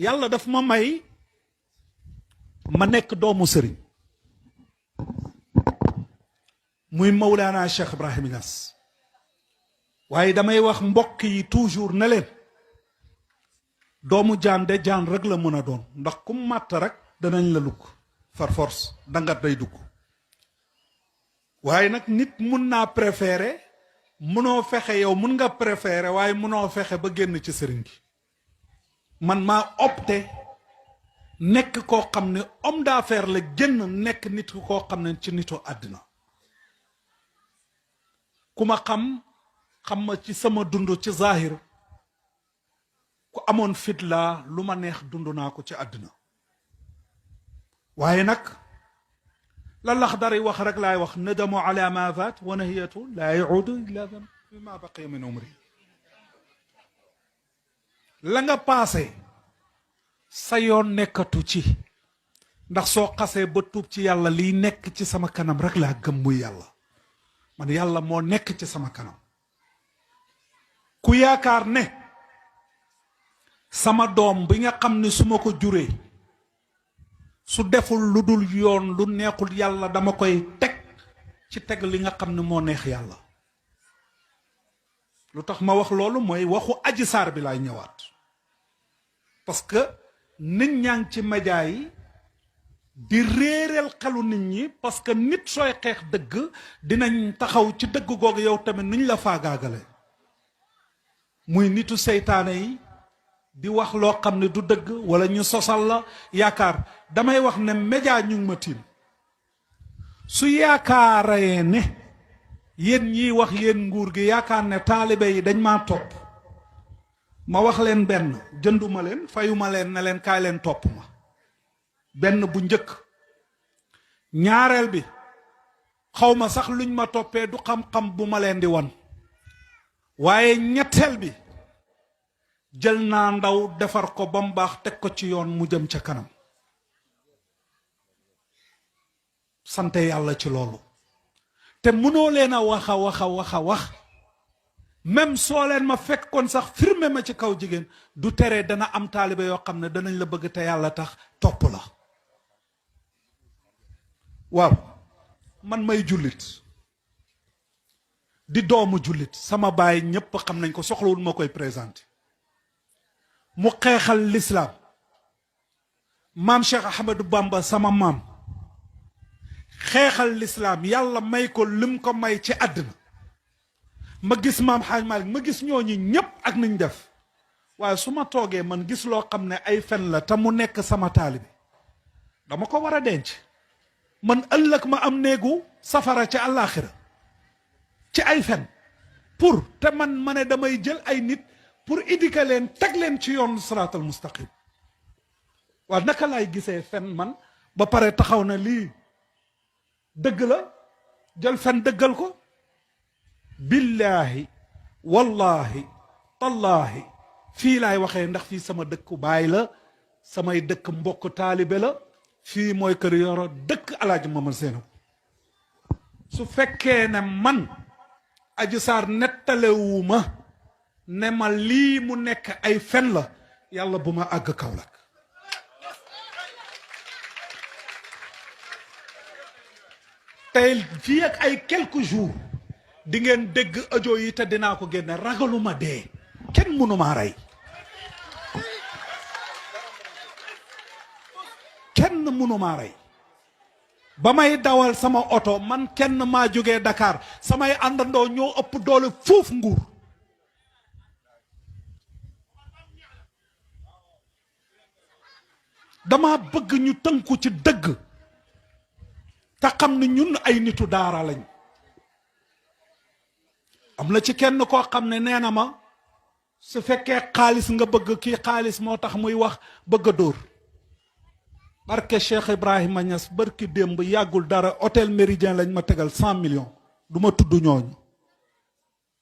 yàlla daf ma may ma nekk doomu sëriñ muy Mawlana Cheikh Ibrahim Niass waaye damay wax mbokk yi toujours ne leen doomu jaan de jaan rek la mën a doon ndax ku màtt rek danañ la lugg far force dangat day dugg waaye nag nit mun naa préférer munoo fexe yow mun nga préférer waaye munoo fexe ba génn ci sëriñ gi man maa opté nekk koo xam ne homme d'affaires la génn nekk nit koo xam ne ci nitu àddina ku ma xam ma ci sama dund ci zahir ku amoon fit laa lu ma neex dund naa ko ci àddina waaye nag la Laxdari wax rek laay wax nadamu ala ma faat wa nahiyatu laa yacuudu illa dam fi ma baqiya min umri la nga paase sa yoon nekkatu ci ndax soo xasee ba tuub ci yàlla liy nekk ci sama kanam rek laa gëm muy yàlla man yàlla moo nekk ci sama kanam ku yaakaar ne sama doom bi nga xam ne su ma ko juree su deful lu dul yoon lu neexul yàlla dama koy teg li nga xam ne moo neex yàlla lu tax ma wax loolu mooy waxu Adji Sarr bi laay ñëwaat parce que nit ñaa ngi ci média yi di réeral xelu nit ñi parce que nit sooy xeex dëgg dinañ taxaw ci dëgg googu yow tamit nuñ la faagaagale muy nitu seytaane yi di wax loo xam ne du dëgg wala ñu sosal la yaakaar damay wax ne média ñu ngi ma tiim su yaakaaree ne yéen ñiy wax yéen nguur gi yaakaar ne taalibe yi dañ maa topp ma wax leen benn jënduma leen fayuma leen ne leen kaay leen topp ma benn bu njëkk ñaareel bi xawma sax luñ ma toppee du xam-xam bu ma leen di wan waaye ñetteel bi jël naa ndaw defar ko ba mu baax teg ko ci yoon mu jëm ca kanam sante yàlla ci loolu te mënoo leen a wax même soo leen ma fekkoon sax firme ma ci kaw jigéen du tere dana am taalibe yoo xam ne danañ la bëgg te yàlla tax topp la waaw man may jullit di doomu jullit sama baay ñépp xam nañ ko soxlawul ma koy présenté mu xeexal l'islam maam Cheikh Ahmadou Bamba sama maam xeexal l'islam yàlla may ko lim ko may ci àddina ma gis maam Xaaj Malik ma gis ñooñu ñépp ak niñ def waaye su ma toogee man gis loo xam ne ay fen la te mu nekk sama taalibi dama ko war a denc man ëllëg ma am néegu safara ci àllaaxira ci ay fen pour te man ma ne damay jël ay nit pour éduquer leen teg leen ci yoon siraatal mustaqim waaw naka laay gisee fen man ba pare taxaw na lii dëgg la jël fen dëggal ko billaahi wallahi tallaahi fii laay waxee ndax fii sama dëkku baay la samay dëkk mbokk taalibe la fii mooy kër Yoro dëkk Alaaji Mamad Seynabu su fekkee ne man Adji Sarr nettalewuma ne ma lii mu nekk ay fen la yàlla bu ma àgg Kaolack tey fii ak ay quelques jours di ngeen dégg audio yi te dinaa ko génne ragaluma dee kenn mënuma rey kenn mënuma rey ba may dawal sama oto man kenn maa jógee Dakar samay àndandoo ñoo ëpp doole foofu nguur dama bëgg ñu tënku ci dëgg te xam ne ñun ay nitu daara lañ am na ci kenn koo xam ne nee na ma su fekkee xaalis nga bëgg kii xaalis moo tax muy wax bëgg a dóor barke Cheikh Ibrahima Niass barki démb yàggul dara hôtel Méridien lañ ma tegal 100 millions du ma tudd ñooñu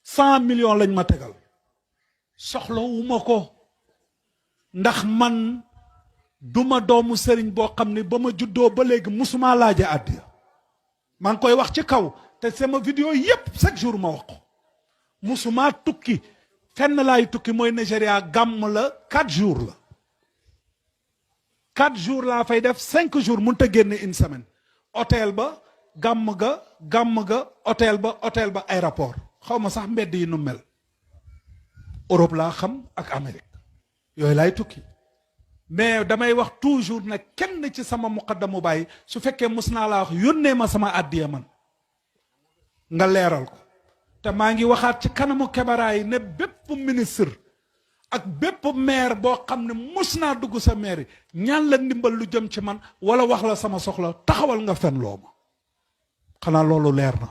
100 millions lañ ma tegal soxlawuma ko ndax man duma doomu sëriñ boo xam ne ba ma juddoo ba léegi musuma laaje àddiya maa ngi koy wax ci kaw te sama vidéo yépp chaque jour ma wax ko musuma tukki fenn laay tukki mooy Nigeria gàmm la 4 jours la 4 jours laa fay def 5 jours mënut a génne une semaine hôtel ba gàmm ga hôtel ba aéroport xaw ma sax mbedd yi nu mel Europe laa xam ak Amérique yooyu laay tukki mais damay wax toujours ne kenn ci sama muqaddamu bàyyi su fekkee mus naa laa wax yónnee ma sama àddiya man nga leeral ko te maa ngi waxaat ci kanamu caméra yi ne bépp ministre ak bépp maire boo xam ne mus naa dugg sa maire yi ñaan la ndimbal lu jëm ci man wala wax la sama soxla taxawal nga fen loo ma xanaa loolu leer na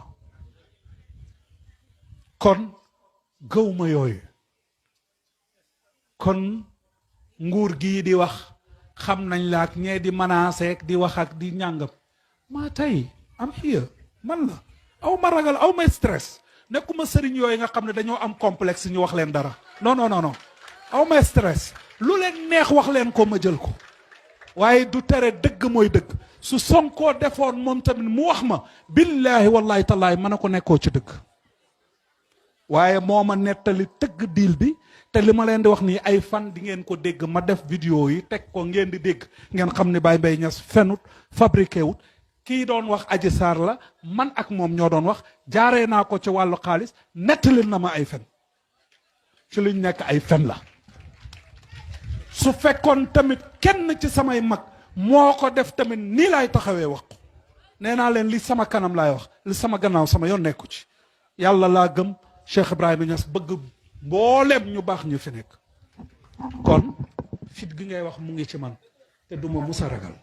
kon gëw ma yooyu kon nguur gii di wax xam nañ la ak ñee di menacer di wax ak di ñàngam maa tey am here man la aw ma ragal aw ma stress nekkuma sëriñ yooyu nga xam ne dañoo am complexe ñu wax leen dara non aw ma stress lu leen neex wax leen ko ma jël ko waaye du tere dëgg mooy dëgg su Sonkoo defoon moom tamit mu wax ma billaahi wallaahi tallaahi mën a ko nekkoo ci dëgg waaye moo ma nettali tëgg diil bi te li ma leen di wax nii ay fan di ngeen ko dégg ma def vidéo yi teg ko ngeen di dégg ngeen xam ne Baye Mbaye Niass fenut fabriqué wut kii doon wax Adji Sarr la man ak moom ñoo doon wax jaaree naa ko ci wàllu xaalis nettali na ma ay fen ci luñ nekk ay fen la su fekkoon tamit kenn ci samay mag moo ko def tamit nii laay taxawee wax ko nee naa leen li sama kanam laay wax li sama gannaaw sama yoon nekku ci yàlla laa gëm Cheikh Ibrahima Niass bëgg mboolem ñu baax ñu fi nekk kon fit gi ngay wax mu ngi ci man te duma musa ragal